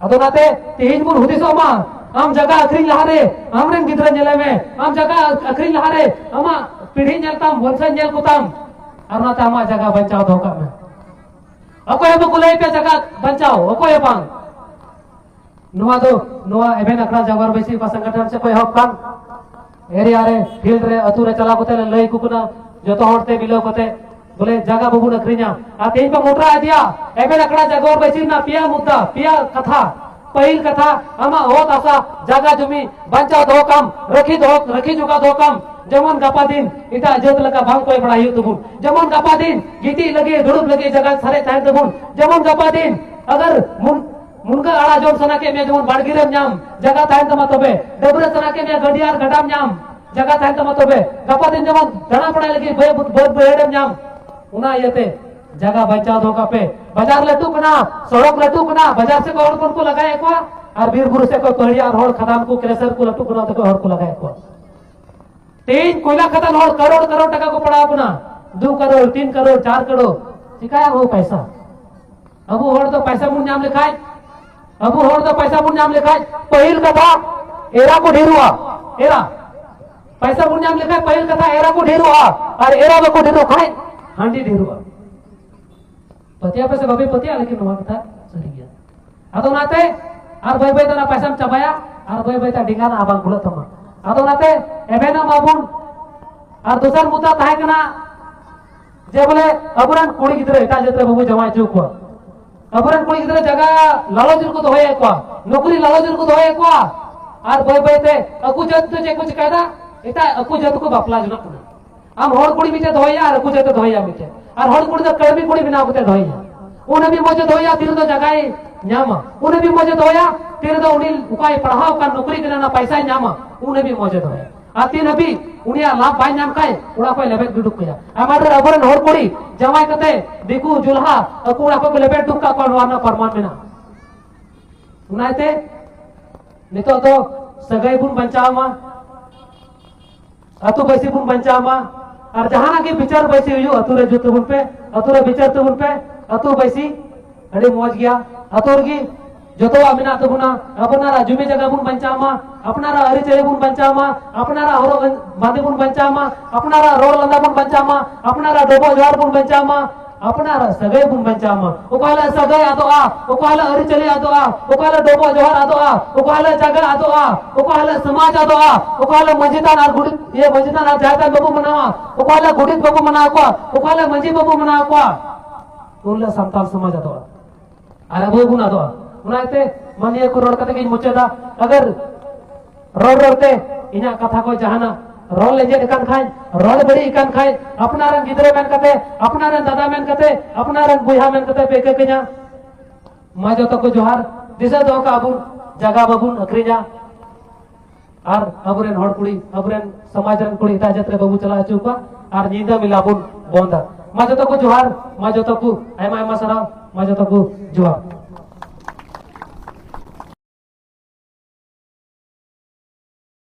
ᱟᱫᱚ ᱚᱱᱟᱛᱮ ᱛᱮᱦᱮᱧ ᱵᱚᱱ ᱦᱩᱫᱤᱥᱚᱜ ᱢᱟ, ᱟᱢ ᱡᱟᱭᱜᱟ ᱟᱹᱠᱷᱨᱤᱧ ᱞᱟᱦᱟᱨᱮ ᱟᱢᱨᱮᱱ ᱜᱤᱫᱽᱨᱟᱹ ᱧᱮᱞᱮ ᱢᱮ, ᱟᱢ ᱡᱟᱭᱜᱟ ᱟᱹᱠᱷᱨᱤᱧ ᱞᱟᱦᱟᱨᱮ ᱟᱢᱟᱜ ᱯᱤᱲᱦᱤ ᱧᱮᱞ ᱛᱟᱢ, ᱵᱚᱝᱥᱚ ᱧᱮᱞ ᱠᱚᱛᱟᱢ, ᱟᱨ ᱚᱱᱟᱛᱮ ᱟᱢᱟᱜ ᱡᱟᱭᱜᱟ ᱵᱟᱧᱪᱟᱣ ᱫᱚᱦᱚ ᱠᱟᱜ ᱢᱮ᱾ ᱚᱠᱚᱭ ᱦᱚᱸ ᱵᱟᱠᱚ ᱞᱟᱹᱭ ᱯᱮ ᱡᱟᱭᱜᱟ ᱵᱟᱧᱪᱟᱣ, ᱚᱠᱚᱭ ᱦᱚᱸ ᱵᱟᱝ᱾ ᱱᱚᱣᱟ ᱫᱚ, ᱱᱚᱣᱟ ᱮᱵᱷᱮᱱ ᱟᱠᱷᱲᱟ ᱡᱟᱜᱣᱟᱨ ᱵᱟᱹᱭᱥᱤ ᱚᱠᱟ ᱥᱚᱝᱜᱚᱴᱷᱚᱱ ᱥᱮ ᱠᱚ ᱮᱦᱚᱵ ᱠᱟᱱ, ᱮᱨᱤᱭᱟ ᱨᱮ, ᱯᱷᱤᱞᱰ ᱨᱮ, ᱟᱹᱛᱩ ᱨᱮ ᱪᱟᱞᱟᱣ ᱠᱟᱛᱮ ᱞᱮ ᱞᱟᱹᱭ ᱟᱠᱚ ᱠᱟᱱᱟ, ᱡᱚᱛᱚ ᱦᱚᱲ ᱛᱮ ᱢᱤᱞᱟᱹᱣ ᱠᱟᱛᱮ, ᱵᱚᱞᱮ ᱡᱟᱭᱜᱟ ᱵᱟᱵᱚᱱ ᱟᱹᱠᱷᱨᱤᱧᱟ᱾ ᱟᱨ ᱛᱮᱦᱮᱧ ᱯᱮ ᱢᱚᱴᱨᱟ ᱤᱫᱤᱭᱟ, ᱮᱵᱷᱮᱱ ᱟᱠᱷᱲᱟ ᱡᱟᱜᱚᱨ ᱵᱟᱹᱭᱥᱤ ᱨᱮᱱᱟᱜ ᱯᱮᱭᱟ ᱢᱩᱫᱽᱫᱟ, ᱯᱮᱭᱟ ᱠᱟᱛᱷᱟ᱾ ᱯᱟᱹᱦᱤᱞ ᱠᱟᱛᱷᱟ, ᱟᱢᱟᱜ ᱚᱛ ᱦᱟᱥᱟ, ᱡᱟᱭᱜᱟ ᱡᱚᱢᱤ ᱵᱟᱧᱪᱟᱣ ᱫᱚᱦᱚ ᱠᱟᱢ, ᱨᱟᱹᱠᱷᱤ ᱫᱚᱦᱚ, ᱨᱟᱹᱠᱷᱤ ᱡᱚᱜᱟᱣ ᱫᱚᱦᱚ ᱠᱟᱢ᱾ ᱡᱮᱢᱚᱱ ᱜᱟᱯᱟ ᱫᱤᱱ ᱮᱴᱟᱜ ᱡᱟᱹᱛ ᱞᱮᱠᱟ ᱵᱟᱝ ᱠᱚᱭ ᱵᱟᱲᱟᱭ ᱦᱩᱭᱩᱜ ᱛᱟᱵᱚᱱ᱾ ᱡᱮᱢᱚᱱ ᱜᱟᱯᱟ ᱫᱤᱱ ᱜᱤᱛᱤᱡ ᱞᱟᱹᱜᱤᱫ, ᱫᱩᱲᱩᱵ ᱞᱟᱹᱜᱤᱫ ᱡᱟᱭᱜᱟ ᱥᱟᱨᱮᱡ ᱛᱟᱦᱮᱱ ᱛᱟᱵᱚᱱ᱾ ᱡᱮᱢᱚᱱ ᱜᱟᱯᱟ ᱫᱤᱱ ᱟᱜᱟᱨ ᱢᱩᱱ-, ᱢᱩᱱᱜᱟᱹ ᱟᱲᱟᱜ ᱡᱚᱢ ᱥᱟᱱᱟ ᱠᱮᱫ ᱢᱮᱭᱟ, ᱡᱮᱢᱚᱱ ᱵᱟᱲᱜᱮ ᱨᱮᱢ ᱧᱟᱢ, ᱡᱟᱭᱜᱟ ᱛᱟᱦᱮᱱ ᱛᱟᱢᱟ ᱛᱚᱵᱮ᱾ ᱰᱟᱹᱵᱽᱨᱟᱹ ᱥᱟᱱᱟ ᱠᱮᱫ ᱢᱮᱭᱟ, ᱜᱟᱹᱰᱭᱟᱹ ᱟᱨ ᱜᱟᱰᱟᱢ ᱧᱟᱢ, ᱡᱟᱭᱜᱟ ᱛᱟᱦᱮᱱ ᱛᱟᱢᱟ ᱛᱚᱵᱮ᱾ ᱜᱟᱯᱟ ᱫᱤᱱ ᱡᱮᱢᱚᱱ ᱫᱟᱬᱟ ᱵᱟᱲᱟᱭ ᱞᱟᱹᱜᱤᱫ ᱵᱟᱹᱭ-, ᱵᱟᱹᱫᱽ ᱵᱟᱹᱭᱦᱟᱹᱲᱮᱢ ᱧᱟᱢ᱾ ᱚᱱᱟ ᱤᱭᱟᱹᱛᱮ ᱡᱟᱭᱜᱟ ᱵᱟᱧᱪᱟᱣ ᱫᱚᱦᱚ ᱠᱟᱜ ᱯᱮ᱾ ᱵᱟᱡᱟᱨ ᱞᱟᱹᱴᱩᱜ ᱠᱟᱱᱟ, ᱥᱚᱲᱚᱠ ᱞᱟᱹᱴᱩᱜ ᱠᱟᱱᱟ, ᱵᱟᱡᱟᱨ ᱥᱮᱫ ᱠᱷᱚᱱ ᱦᱚᱲ ᱵᱚᱱ ᱠᱚ ᱞᱟᱜᱟᱭᱮᱫ ᱠᱚᱣᱟ, ᱟᱨ ᱵᱤᱨ ᱵᱩᱨᱩ ᱥᱮᱫ ᱠᱷᱚᱱ ᱯᱟᱹᱦᱲᱤ ᱟᱨ ᱦᱚᱲ ᱠᱷᱟᱫᱟᱱ ᱠᱚ, ᱠᱨᱮᱥᱟᱨ ᱠᱚ ᱞᱟᱹᱴᱩᱜ ᱠᱟᱱᱟ, ᱚᱱᱛᱮ ᱠᱷᱚᱱ ᱦᱚᱲ ᱠᱚ ᱞᱟᱜᱟᱭᱮᱫ ᱠᱚᱣᱟ᱾ ᱛᱮᱦᱮᱧ ᱠᱚᱭᱞᱟ ᱠᱷᱟᱫᱟᱱ ᱦᱚᱲ ᱠᱟᱨᱳᱲ ᱠᱟᱨᱳᱲ ᱴᱟᱠᱟ ᱠᱚ ᱯᱟᱲᱟᱣ ᱠᱟᱱᱟ, ᱫᱩ ᱠᱟᱨᱳᱲ, ᱛᱤᱱ ᱠᱟᱨᱳᱲ, ᱪᱟᱨ ᱠᱟᱨᱳᱲ᱾ ᱪᱤᱠᱟᱭᱟ ᱦᱚᱸ ᱯᱟᱭᱥᱟ? ᱟᱵᱚ ᱦᱚᱲ ᱫᱚ ᱯᱟᱭᱥᱟ ᱵᱚᱱ ᱧᱟᱢ ᱞᱮᱠᱷᱟᱡ, ᱟᱵᱚ ᱦᱚᱲ ᱫᱚ ᱯᱟᱭᱥᱟ ᱵᱚᱱ ᱧᱟᱢ ᱞᱮᱠᱷᱟᱡ ᱯᱟᱹᱦᱤᱞ ᱠᱟᱛᱷᱟ ᱮᱨᱟ ᱠᱚ ᱰᱷᱮᱨᱚᱜᱼᱟ᱾ ᱮᱨᱟ, ᱯᱟᱭᱥᱟ ᱵᱚᱱ ᱧᱟᱢ ᱞᱮᱠᱷᱟᱡ ᱯᱟᱹᱦᱤᱞ ᱠᱟᱛᱷᱟ ᱮᱨᱟ ᱠᱚ ᱰᱷᱮᱨᱚᱜᱼᱟ, ᱟᱨ ᱮᱨᱟ ᱵᱟᱠᱚ ᱰᱷᱮᱨᱚᱜ ᱠᱷᱟᱡ ᱦᱟᱺᱰᱤ ᱰᱷᱮᱨᱚᱜᱼᱟ᱾ ᱯᱟᱹᱛᱭᱟᱹᱣ ᱯᱮ ᱥᱮ ᱵᱟᱯᱮ ᱯᱟᱹᱛᱭᱟᱹᱜᱼᱟ, ᱞᱮᱠᱤᱱ ᱱᱚᱣᱟ ᱠᱟᱛᱷᱟ ᱥᱟᱹᱨᱤ ᱜᱮᱭᱟ᱾ ᱟᱫᱚ ᱚᱱᱟᱛᱮ ᱟᱨ ᱵᱟᱹᱭ ᱵᱟᱹᱭ ᱛᱮ ᱚᱱᱟ ᱯᱟᱭᱥᱟᱢ ᱪᱟᱵᱟᱭᱟ, ᱟᱨ ᱵᱟᱹᱭ ᱵᱟᱹᱭ ᱛᱮ ᱟᱹᱰᱤ ᱜᱟᱱ ᱟᱨ ᱵᱟᱝ ᱠᱩᱲᱟᱹᱜ ᱛᱟᱢᱟ᱾ ᱟᱫᱚ ᱚᱱᱟᱛᱮ ᱮᱵᱷᱮᱱᱚᱜ ᱢᱟᱵᱚᱱ᱾ ᱟᱨ ᱫᱚᱥᱟᱨ ᱢᱩᱫᱽᱫᱟ ᱛᱟᱦᱮᱸ ᱠᱟᱱᱟ ᱡᱮ ᱵᱚᱞᱮ ᱟᱵᱚᱨᱮᱱ ᱠᱩᱲᱤ ᱜᱤᱫᱽᱨᱟᱹ ᱮᱴᱟᱜ ᱡᱟᱹᱛ ᱨᱮ ᱵᱟᱵᱚ ᱡᱟᱶᱟᱭ ᱦᱚᱪᱚ ᱠᱚᱣᱟ, ᱟᱵᱚᱨᱮᱱ ᱠᱩᱲᱤ ᱜᱤᱫᱽᱨᱟᱹ ᱡᱟᱭᱜᱟ ᱞᱟᱞᱚᱪ ᱨᱮᱠᱚ ᱫᱚᱦᱚᱭᱮᱫ ᱠᱚᱣᱟ, ᱱᱚᱠᱨᱤ ᱞᱟᱞᱚᱪ ᱨᱮᱠᱚ ᱫᱚᱦᱚᱭᱮᱫ ᱠᱚᱣᱟ, ᱟᱨ ᱵᱟᱹᱭ ᱵᱟᱹᱭ ᱛᱮ ᱟᱠᱚ ᱡᱟᱹᱛ ᱫᱚ ᱪᱮᱫ ᱠᱚ ᱪᱤᱠᱟᱭᱮᱫᱟ, ᱮᱴᱟᱜ ᱟᱠᱚ ᱡᱟᱹᱛ ᱠᱚ ᱵᱟᱯᱞᱟ ᱡᱚᱱᱟᱜ ᱠᱟᱱᱟ᱾ ᱟᱢ ᱦᱚᱲ ᱠᱩᱲᱤ ᱢᱤᱫᱴᱮᱡ ᱫᱚᱦᱚᱭᱟ ᱟᱨ ᱟᱠᱚ ᱡᱟᱹᱛ ᱫᱚᱦᱚᱭᱟ ᱢᱤᱫᱴᱮᱡ, ᱟᱨ ᱦᱚᱲ ᱠᱩᱲᱤ ᱫᱚ ᱠᱟᱹᱲᱢᱤ ᱠᱩᱲᱤ ᱵᱮᱱᱟᱣ ᱠᱟᱛᱮ ᱫᱚᱦᱚᱭᱟ᱾ ᱩᱱ ᱦᱟᱹᱵᱤᱡ ᱢᱚᱡᱮ ᱫᱚᱦᱚᱭᱟ ᱛᱤᱱ ᱨᱮᱫᱚ ᱡᱟᱭᱜᱟᱭ ᱧᱟᱢᱟ, ᱩᱱ ᱦᱟᱹᱵᱤᱡ ᱢᱚᱡᱮ ᱫᱚᱦᱚᱭᱟ ᱛᱤᱱ ᱨᱮᱫᱚ ᱩᱱᱤ ᱚᱠᱟᱭ ᱯᱟᱲᱦᱟᱣ ᱠᱟᱱ ᱱᱚᱠᱨᱤ ᱠᱟᱱᱟ ᱚᱱᱟ ᱯᱟᱭᱥᱟᱭ ᱧᱟᱢᱟ, ᱩᱱ ᱦᱟᱹᱵᱤᱡ ᱢᱚᱡᱮ ᱫᱚᱦᱚᱭᱟ᱾ ᱟᱨ ᱛᱤᱱ ᱦᱟᱹᱵᱤᱡ ᱩᱱᱤᱭᱟᱜ ᱞᱟᱵᱷ ᱵᱟᱭ ᱧᱟᱢ ᱠᱷᱟᱡ ᱚᱲᱟᱜ ᱠᱷᱚᱡ ᱞᱮᱵᱮᱫ ᱩᱰᱩᱠ ᱠᱟᱭᱟ᱾ ᱟᱭᱢᱟ ᱰᱷᱮᱨ ᱟᱵᱚᱨᱮᱱ ᱦᱚᱲ ᱠᱩᱲᱤ ᱡᱟᱶᱟᱭ ᱠᱟᱛᱮ ᱫᱤᱠᱩ ᱡᱩᱞᱦᱟ ᱟᱠᱚ ᱚᱲᱟᱜ ᱠᱷᱚᱡ ᱠᱚ ᱞᱮᱵᱮᱫ ᱩᱰᱩᱠ ᱠᱟᱜ ᱠᱚᱣᱟ, ᱱᱚᱣᱟ ᱨᱮᱱᱟᱜ ᱯᱨᱚᱢᱟᱱ ᱢᱮᱱᱟᱜᱼᱟ᱾ ᱚᱱᱟᱛᱮ ᱱᱤᱛᱚᱜ ᱫᱚ ᱥᱟᱹᱜᱟᱹᱭ ᱵᱚᱱ ᱵᱟᱧᱪᱟᱣ ᱢᱟ, ᱟᱹᱛᱩ ᱵᱟᱹᱭᱥᱤ ᱵᱚᱱ ᱵᱟᱧᱪᱟᱣ ᱢᱟ, ᱟᱨ ᱡᱟᱦᱟᱱᱟᱜ ᱜᱮ ᱵᱤᱪᱟᱨ ᱵᱟᱹᱭᱥᱤ ᱦᱩᱭᱩᱜ ᱟᱹᱛᱩ ᱨᱮ ᱡᱩᱛ ᱛᱟᱵᱚᱱ ᱯᱮ, ᱟᱹᱛᱩ ᱨᱮ ᱵᱤᱪᱟᱨ ᱛᱟᱵᱚᱱ ᱯᱮ, ᱟᱹᱛᱩ ᱵᱟᱹᱭᱥᱤ ᱟᱹᱰᱤ ᱢᱚᱡᱽ ᱜᱮᱭᱟ, ᱟᱹᱛᱩ ᱨᱮᱜᱮ ᱡᱚᱛᱚᱣᱟᱜ ᱢᱮᱱᱟᱜ ᱛᱟᱵᱚᱱᱟ᱾ ᱟᱯᱱᱟᱨᱟᱜ ᱡᱩᱢᱤ ᱡᱟᱭᱜᱟ ᱵᱚᱱ ᱵᱟᱧᱪᱟᱣ ᱢᱟ, ᱟᱯᱱᱟᱨᱟᱜ ᱟᱹᱨᱤᱪᱟᱹᱞᱤ ᱵᱚᱱ ᱵᱟᱧᱪᱟᱣ ᱢᱟ, ᱟᱯᱱᱟᱨᱟᱜ ᱦᱚᱨᱚᱜ ᱵᱟᱸᱫᱮ ᱵᱚᱱ ᱵᱟᱧᱪᱟᱣ ᱢᱟ, ᱟᱯᱱᱟᱨᱟᱜ ᱨᱚᱲ ᱞᱟᱸᱫᱟ ᱵᱚᱱ ᱵᱟᱧᱪᱟᱣ ᱢᱟ, ᱟᱯᱱᱟᱨᱟᱜ ᱰᱚᱵᱚᱜ ᱡᱚᱦᱟᱨ ᱵᱚᱱ ᱵᱟᱧᱪᱟᱣ ᱢᱟ, ᱟᱯᱱᱟᱨᱟᱜ ᱥᱟᱹᱜᱟᱹᱭ ᱵᱚᱱ ᱵᱟᱧᱪᱟᱣ ᱢᱟ᱾ ᱚᱠᱟ ᱦᱤᱞᱳᱜ ᱥᱟᱹᱜᱟᱹᱭ ᱟᱫᱚᱜᱼᱟ, ᱚᱠᱟ ᱦᱤᱞᱳᱜ ᱟᱹᱨᱤᱪᱟᱹᱞᱤ ᱟᱫᱚᱜᱼᱟ, ᱚᱠᱟ ᱦᱤᱞᱳᱜ ᱰᱚᱵᱚᱜ ᱡᱚᱦᱟᱨ ᱟᱫᱚᱜᱼᱟ, ᱚᱠᱟ ᱦᱤᱞᱳᱜ ᱡᱟᱭᱜᱟ ᱟᱫᱚᱜᱼᱟ, ᱚᱠᱟ ᱦᱤᱞᱳᱜ ᱥᱚᱢᱟᱡᱽ ᱟᱫᱚᱜᱼᱟ, ᱚᱠᱟ ᱦᱤᱞᱳᱜ ᱢᱟᱹᱡᱷᱤ ᱛᱷᱟᱱ ᱟᱨ ᱜᱩᱰᱤ-, ᱤᱭᱟᱹ, ᱢᱟᱹᱡᱷᱤ ᱛᱷᱟᱱ ᱟᱨ ᱡᱟᱦᱮᱨ ᱛᱷᱟᱱ ᱵᱟᱵᱚ ᱢᱟᱱᱟᱣᱟ, ᱚᱠᱟ ᱦᱤᱞᱳᱜ ᱜᱚᱰᱮᱛ ᱵᱟᱵᱚ ᱢᱟᱱᱟᱣ ᱠᱚᱣᱟ, ᱚᱠᱟ ᱦᱤᱞᱳᱜ ᱢᱟᱹᱡᱷᱤ ᱵᱟᱵᱚ ᱢᱟᱱᱟᱣ ᱠᱚᱣᱟ, ᱩᱱ ᱦᱤᱞᱳᱜ ᱥᱟᱱᱛᱟᱞ ᱥᱚᱢᱟᱡᱽ ᱟᱫᱚᱜᱼᱟ᱾ ᱟᱨ ᱟᱵᱚ ᱵᱚᱱ ᱟᱫᱚᱜᱼᱟ᱾ ᱚᱱᱟ ᱤᱭᱟᱹᱛᱮ ᱢᱟᱱᱞᱤᱭᱟ ᱠᱚ ᱨᱚᱲ ᱠᱟᱛᱮ ᱜᱤᱧ ᱢᱩᱪᱟᱹᱫᱟ᱾ ᱟᱜᱟᱨ ᱨᱚᱲ ᱨᱚᱲ ᱛᱮ ᱤᱧᱟᱹᱜ ᱠᱟᱛᱷᱟ ᱠᱚ ᱡᱟᱦᱟᱱᱟᱜ ᱨᱚᱲ ᱞᱮᱸᱡᱮᱫ ᱟᱠᱟᱱ ᱠᱷᱟᱡ, ᱨᱚᱲ ᱵᱟᱹᱲᱤᱡ ᱟᱠᱟᱱ ᱠᱷᱟᱡ, ᱟᱯᱱᱟᱨ ᱨᱮᱱ ᱜᱤᱫᱽᱨᱟᱹ ᱢᱮᱱ ᱠᱟᱛᱮ, ᱟᱯᱱᱟᱨ ᱨᱮᱱ ᱫᱟᱫᱟ ᱢᱮᱱ ᱠᱟᱛᱮ, ᱟᱯᱱᱟᱨ ᱨᱮᱱ ᱵᱚᱭᱦᱟ ᱢᱮᱱ ᱠᱟᱛᱮ ᱯᱮ ᱤᱠᱟᱹ ᱠᱟᱹᱧᱟ, ᱢᱟ ᱡᱚᱛᱚ ᱠᱚ ᱡᱚᱦᱟᱨ᱾ ᱫᱤᱥᱟᱹ ᱫᱚᱦᱚ ᱠᱟᱜ ᱵᱚᱱ, ᱡᱟᱭᱜᱟ ᱵᱟᱵᱚᱱ ᱟᱹᱠᱷᱨᱤᱧᱟ᱾ ᱟᱨ ᱟᱵᱚᱨᱮᱱ ᱦᱚᱲ ᱠᱩᱲᱤ, ᱟᱵᱚᱨᱮᱱ ᱥᱚᱢᱟᱡᱽ ᱨᱮᱱ ᱠᱩᱲᱤ ᱮᱴᱟᱜ ᱡᱟᱹᱛ ᱨᱮ ᱵᱟᱵᱚ ᱪᱟᱞᱟᱣ ᱦᱚᱪᱚ ᱠᱚᱣᱟ᱾ ᱟᱨ ᱧᱤᱫᱟᱹ ᱢᱮᱞᱟ ᱵᱚᱱ ᱵᱚᱱᱫᱟ᱾ ᱢᱟ ᱡᱚᱛᱚ ᱠᱚ ᱡᱚᱦᱟᱨ, ᱢᱟ ᱡᱚᱛᱚ ᱠᱚ ᱟᱭᱢᱟ ᱟᱭᱢᱟ ᱥᱟᱨᱦᱟᱣ, ᱢᱟ ᱡᱚᱛᱚ ᱠᱚ ᱡᱚᱦᱟᱨ᱾